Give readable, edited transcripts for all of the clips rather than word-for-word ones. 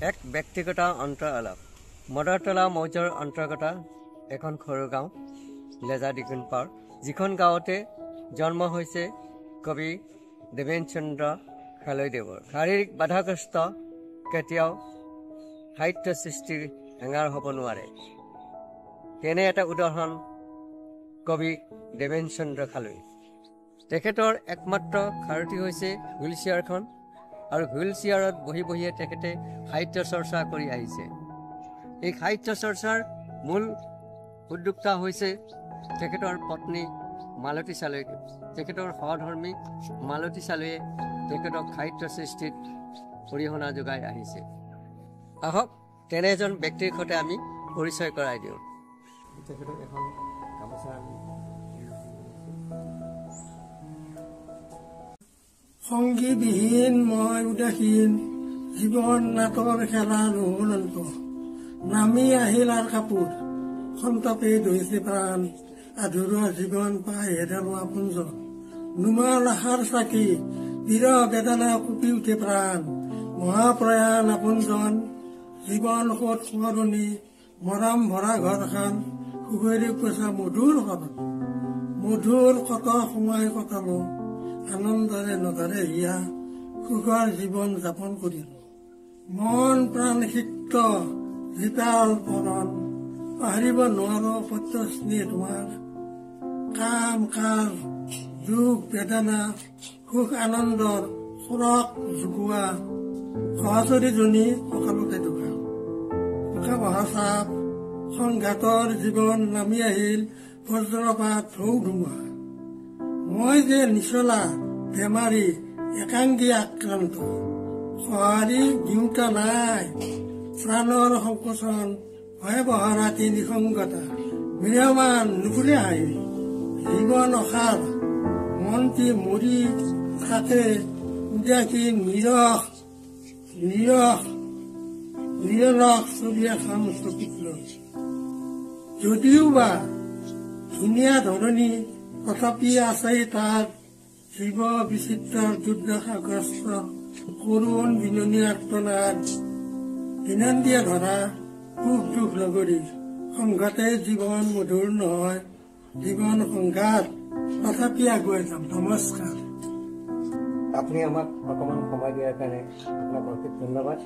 এক ব্যক্তিগত অন্তৰ আলাপ। মদৰতলা মৌজাৰ অন্তৰ্গত এখন সৰু গাঁও লেজা দিগুণপাৰ, যিখন গাঁৱতে জন্ম হৈছে কবি দেৱেন চন্দ্ৰ খালৈদেৱৰ। শাৰীৰিক বাধাগ্ৰস্ত কেতিয়াও সাহিত্য সৃষ্টিৰ হেঙাৰ হ'ব নোৱাৰে, তেনে এটা উদাহৰণ কবি দেৱেন চন্দ্ৰ খালৈ। তেখেতৰ একমাত্ৰ সাৰথি হৈছে হুইল চেয়াৰখন, আৰু হুইল চেয়াৰত বহি বহিয়ে তেখেতে সাহিত্য চৰ্চা কৰি আহিছে। এই সাহিত্য চৰ্চাৰ মূল উদ্যোক্তা হৈছে তেখেতৰ পত্নী মালতী চালৈ। তেখেতৰ সহধৰ্মী মালতী চালৈয়ে তেখেতক সাহিত্য সৃষ্টিত অৰিহণা যোগাই আহিছে। আহক তেনে এজন ব্যক্তিৰ সৈতে আমি পৰিচয় কৰাই দিওঁ। তেখেতক এখন গামোচা আমি সংগীবিহীন মই উদাসীন, জীৱন নাটৰ খেলা নহল অন্ত। নামি আহিল আৰু কাপোৰ, সন্তাপে দহিছে প্ৰাণ, আধৰুৱা জীৱন পাই হেৰালো আপোনজন। নুমাল আশাৰ চাকি, বিৰহ বেদনা কঁপি উঠে প্ৰাণ, মহাপ্ৰয়াণ আপোনজন। জীৱন সোঁত সোঁৱৰণি, মৰম ভৰা ঘৰখন, সুখেৰে পচা মধুৰ শৰণ। মধুৰ কত সোমাই কটালো, আনন্দৰে নধৰে হিয়া, সুখৰ জীৱন যাপন কৰিলো। মন প্ৰাণ সিক্ত জীপাল পৰণ, পাহৰিব নোৱাৰো সত্য স্নেহ তোমাৰ। কাম কাজ দুখ বেদনা সুখ আনন্দৰ সুৰক জোগোৱা সহচৰীজনী অকালতে ঢুকাল। শোকাবহ চাপ সংঘাতৰ জীৱন নামি আহিল বজ্ৰপাত ঢৌ ধুমুহা। মই যে নিচলা বেমাৰী একাংগী আক্ৰান্ত, সঁহাৰি দিওঁতা নাই। প্ৰাণৰ সংকোচন ভয়াৱহ ৰাতি নিসংগতা, ম্ৰিয়মান নুফুলে হাঁহি। জীৱন অসাৰ মনটি মৰি থাকে উদাসীন নিৰস নিৰস নিৰলস ছবি এখন চকুত লৈ। যদিও বা ধুনীয়া ধৰণী, তথাপি আছে তাৰ জীৱ বিচিত্ৰ দুৰ্দশাগ্ৰস্ত কৰুণ বিননী আৰ্তনাদ। বিনন্দিয়া ধৰা সুখ দুখ লগৰী, সংঘাতে জীৱন মধুৰ নহয়, জীৱন সংঘাত, তথাপি আগুৱাই যাম। নমস্কাৰ। আপুনি আমাক অকণমান সময় দিয়াৰ কাৰণে আপোনাক অশেষ ধন্যবাদ।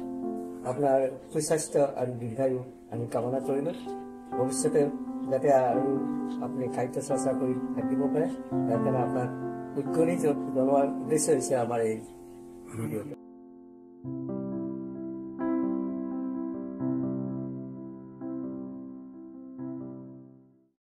আপোনাৰ সুস্বাস্থ্য আৰু দীৰ্ঘায়ু আমি কামনা কৰিলোঁ। ভৱিষ্যতে যাতে আৰু আপুনি সাহিত্য চৰ্চা কৰি থাকিব পাৰে, তাৰ কাৰণে আপোনাক উদ্গনি জনোৱাৰ উদ্দেশ্য হৈছে আমাৰ এই ভিডিঅ'টো।